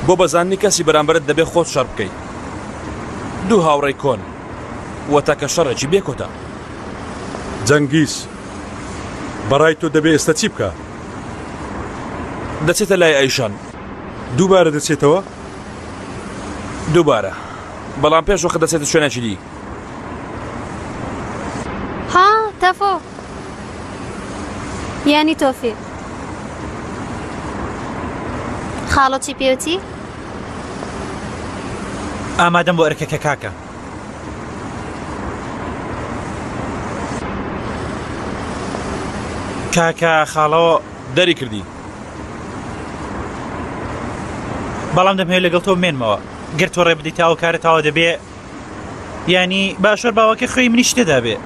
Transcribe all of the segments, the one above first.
بۆ بەزاندنی کەسی بەرامبەرت دەبێ خۆت شەڕ بکەیت. دوو هاوڕێی کۆن و تاکە شەڕێکی بێ کۆتا. جەنگیز، بەڕای تۆ دەبێ ئێستا چی بکا؟ دەچێتە لای ئەیشان. دووبارە دەچێتەوە؟ دووبارە. بەڵام پێش وەخت دەچێتە شوێنێکی دی. ها تەفۆ یانی تۆفیق خاڵۆ چی پێوتی؟ ئامادەم بۆ ئەرکەکە کاکە. کاکە خاڵۆ دەری کردی. بەڵام دەمهەوێت لەگەڵ تۆ بمێنمەوە گەر تۆ ڕێ بدەیت تا ئەو کارە تەواو دەبێ یانی باشۆر باوەکە خوێی منیش تێدا بێ.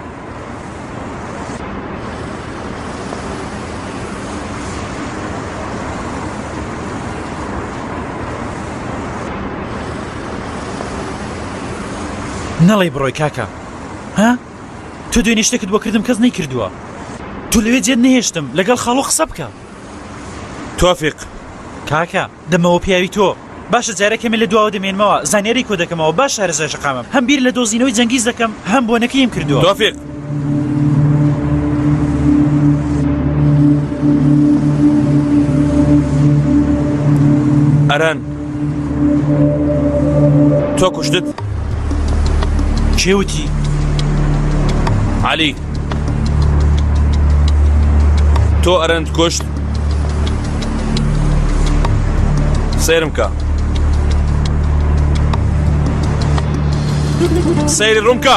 نەڵێی بڕۆی کاکە ها تۆ دوێنێ شتێکت بۆ کردم کەس نەیکردووە تۆ لەوێ جێت نەهێشتم لەگەڵ خاڵۆ قسە بکە. تۆفیق. کاکە دەمەوە پیاوی تۆ باشە جارێ کەمێ لە دواوە دەمێنمەوە زانیاری کۆ دەکەمەوە باش شارەزای شەقامم هەم بیر لە دۆزینەوەی جەنگیز دەکەم هەم بۆنەکەیم کردووە. تۆفیق. ئەرەن تۆ کوشتت؟ کێ وتی؟ عەلی تۆ ئەرەنت کوشت؟ سەیرم کە سەیری ڕووم کە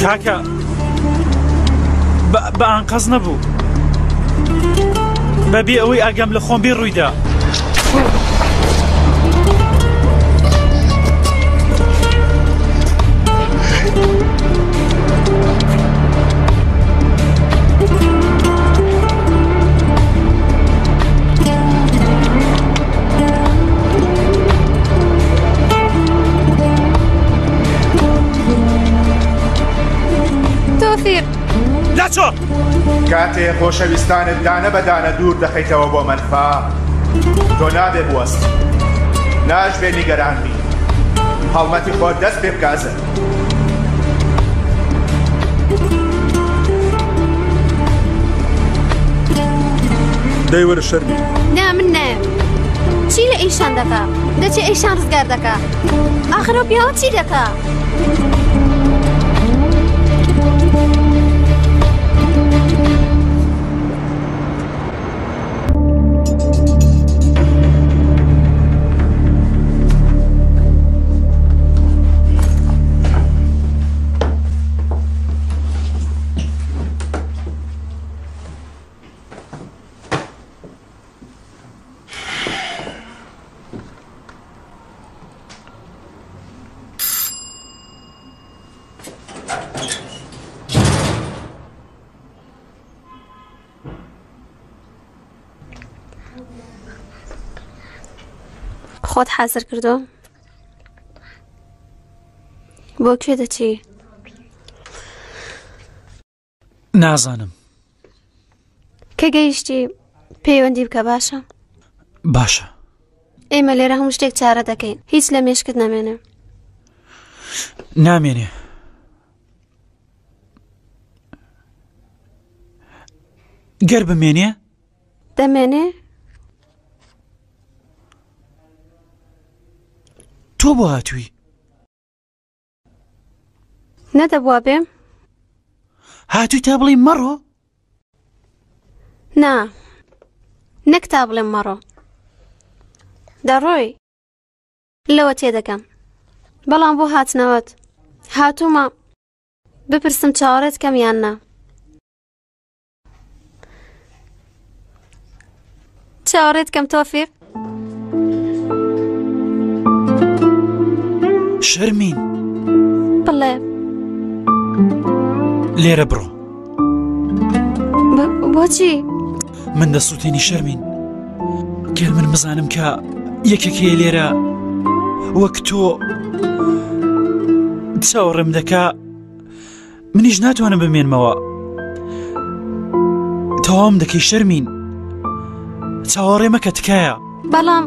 کاکە بە ئانقەز نەبوو بەبێ ئەوەی ئاگام لە خۆم بێ ڕوویدا. تۆفیق لاچۆ! کاتێ خۆشەویستانت دانە بە دانە دوور دەخەیتەوە بۆ مەنفا، تۆ نابێ بوەستی، ناشبێ نیگەران بی، هەڵمەتی خۆت دەست پێ بکە ئەزن. دەی وەرە شەرمی. نا من نایەم. چی لە ئیشان دەکا؟ دەچێ ئیشان ڕزگار دەکا. ئاخر ئەو پیاوە چی دەکا؟ خۆت حازر کردو بۆ کوێ دەچی؟ نازانم. کە گەیشتی پەیوەندی بکە باشە؟ باشە. ئێمە لێرە هەموو شتێک چارە دەکەین هیچ لە مێشکت نامێنێ. نامێنێ. گەر بمێنێ؟ دەمێنێ؟ تۆ بۆ هاتووی؟ نەدەبووە بێم؟ هاتووی تا بڵێی مەڕۆ؟ نا نەک تا بڵێم مەڕۆ دەڕۆی لەوە تێدەگەم بەڵام بۆ هاتنەوەت هاتوومە بپرسم چاوەڕێت کەم یان نا چاوەڕێت کەم تۆفیق شەرمین بڵێ لێرە بڕۆ بۆچی من دەسووتێنی شەرمین گەر من بزانم کە یەکێک هەیە لێرە وەک تۆ چاوەڕێم دەکا منیش ناتوانم بمێنمەوە. تەواوم دەکەی شەرمین. چاوەڕێ مەکە تکایە. بەڵام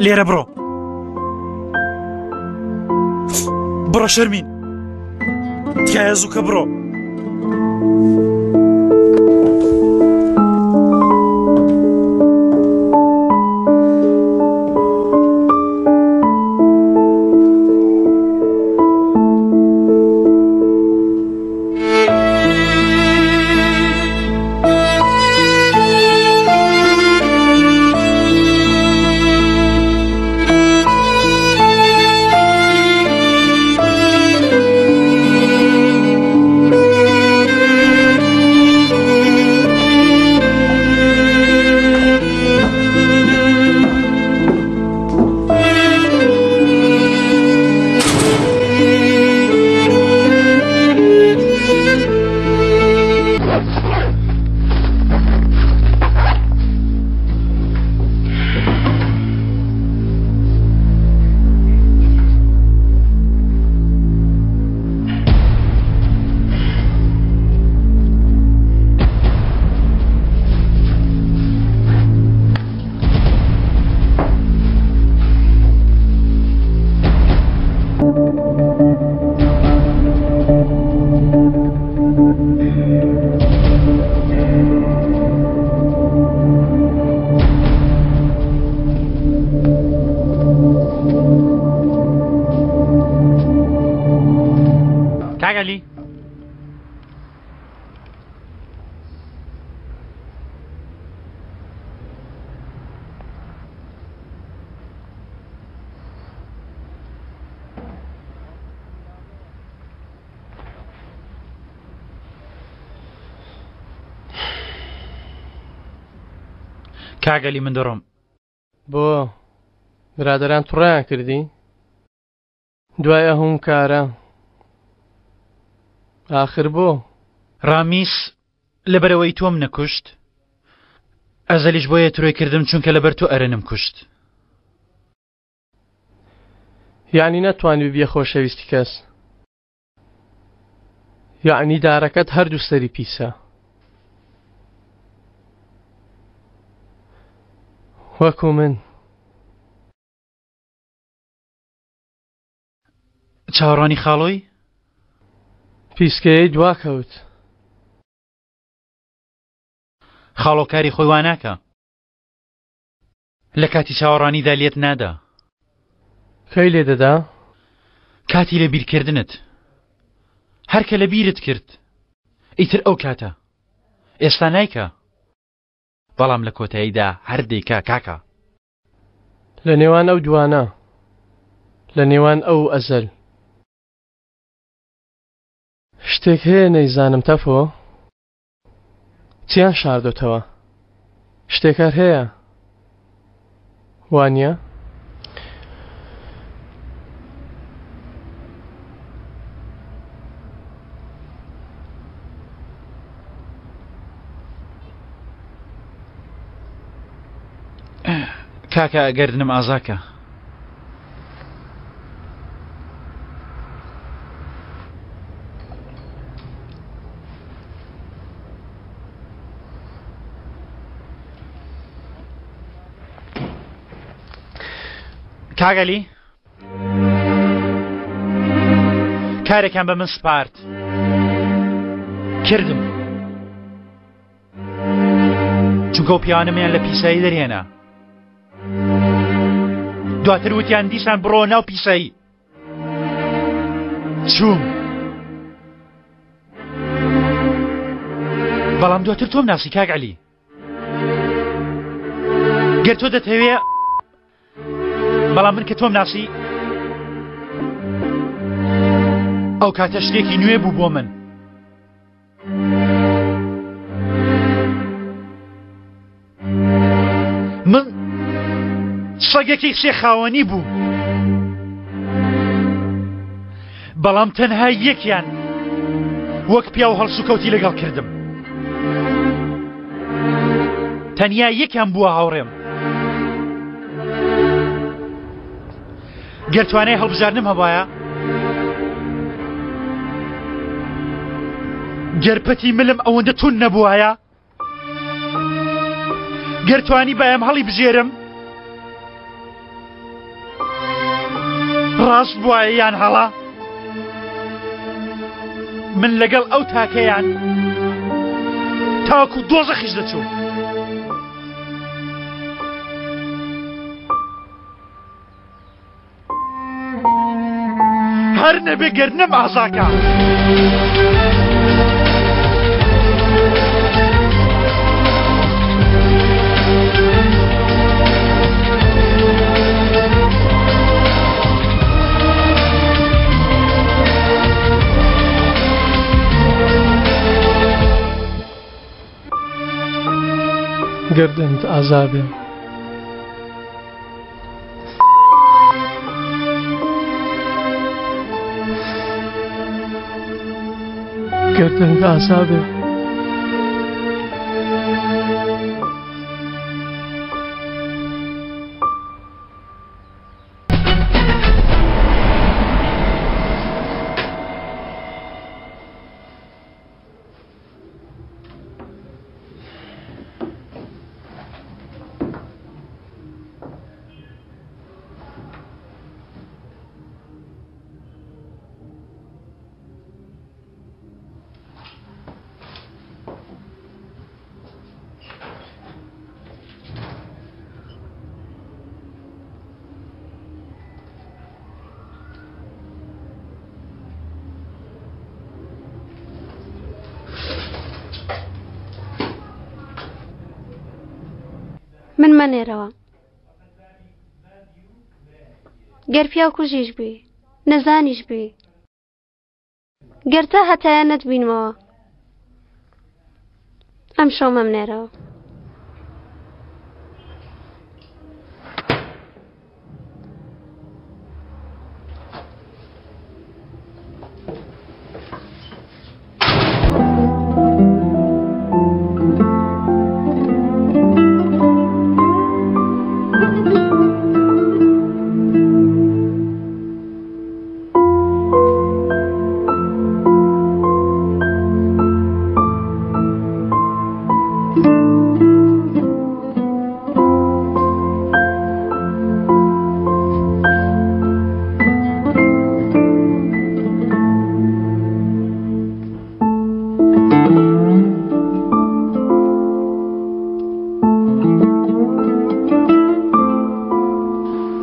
لێرە بڕۆ. بڕۆ شەرمین. تکایە زووکە بڕۆ. کاک عەلی کاک عەلی من دەڕۆم. بۆ؟ برادەران توڕەیان کردی؟ دوای ئه کارە ئاخر بۆ؟ ڕامیس لەبەرئەوەی تۆم نەکوشت ئەزەلیش بۆیە ترۆی کردم چونکە لەبەر تۆ ئەرەنم کوشت. یەعنی نەتوانی ببیە خۆشەویستی کەس یەعنی دارەکەت هەردوو سەری پیسە وەکو من. چاوەڕوانی خاڵۆی؟ پیسکەیەی دواکەوت. خاڵۆ کاری خۆی وا ناکا. لە کاتی چاوەڕوانیدا لێت نادا. کەی لێ دەدا؟ کاتی لە بیرکردنت. هەر کە لە بیرت کرد ئیتر ئەو کاتە. ئێستا نایکا. بەڵام لە کۆتاییدا هەر دەیکا کاکە. لە نێوان ئەو دوانە. لە نێوان ئەو و ئەزەل. شتێک هەیە نەیزانم تەفۆ؟ چیان شاردۆتەوە؟ شتێک هەر هەیە وانە؟ کاکە گەردنم ئازاکە. کاک عەلی کارێکیان بە من سپارد کردم چونکە ئەو پیاوانەمیان لە پیسایی دەرهێنا دواتر وتیان دیسان بڕۆ ناو پیسایی چووم بەڵام دواتر تۆم ناسی کاک عەلی گەر تۆ دەتەوێ بەڵام من کە تۆم ناسی ئەو کاتە شتێکی نوێ بوو بۆ من من سەگێکی سێ خاوەنی بوو بەڵام تەنها یەکیان وەک پیاو هەڵسوکەوتی لەگەڵ کردم تەنیا یەکیان بووە هاوڕێم گەر توانای هەڵبژاردنم هەبایە گەر پەتی ملم ئەوەندە تون نەبوایە. گەر توانی بایم هەڵی بژێرم ڕاست بواە یان هەڵا من لەگەڵ ئەو تاکەیان تاکو دۆزەخیش دەچوو. هەر نەبێ گەرنم ئازاکە. گەردنت ئازابێ. گەردنت ئازابێ. من مەنێرەوە گەر پیاو کوژیش بی نەزانیش بی گەر تا هەتایە نەتبینمەوە ئەم شەو مەمنێرەوە.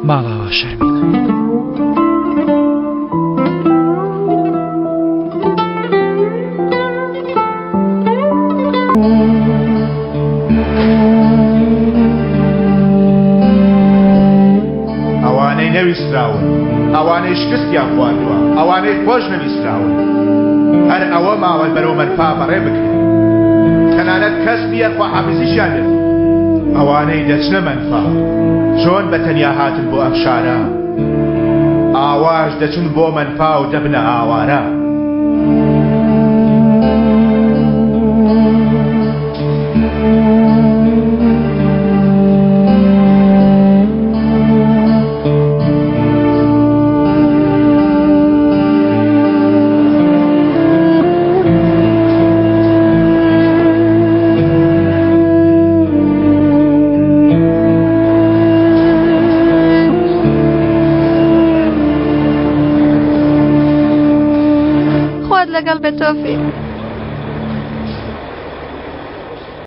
ماڵاوا شەرمین. ئەوانەی نەویستراون، ئەوانەی شکستیان خواردووە، ئەوانەی خۆش نەویستراون، هەر ئەوە ماوە بەرەو مەرفا بەڕێ بکرێن. تەنانەت کەس نییە خواحافیزیشیان لێ بکات. ئەوانەی دەچنە مەنفا چۆن بە تەنیا هاتن بۆ ئەم شارە، ئاواش دەچن بۆ مەنفا و دەبنە ئاوارە. خوات لەگەڵ بێت تۆفیق.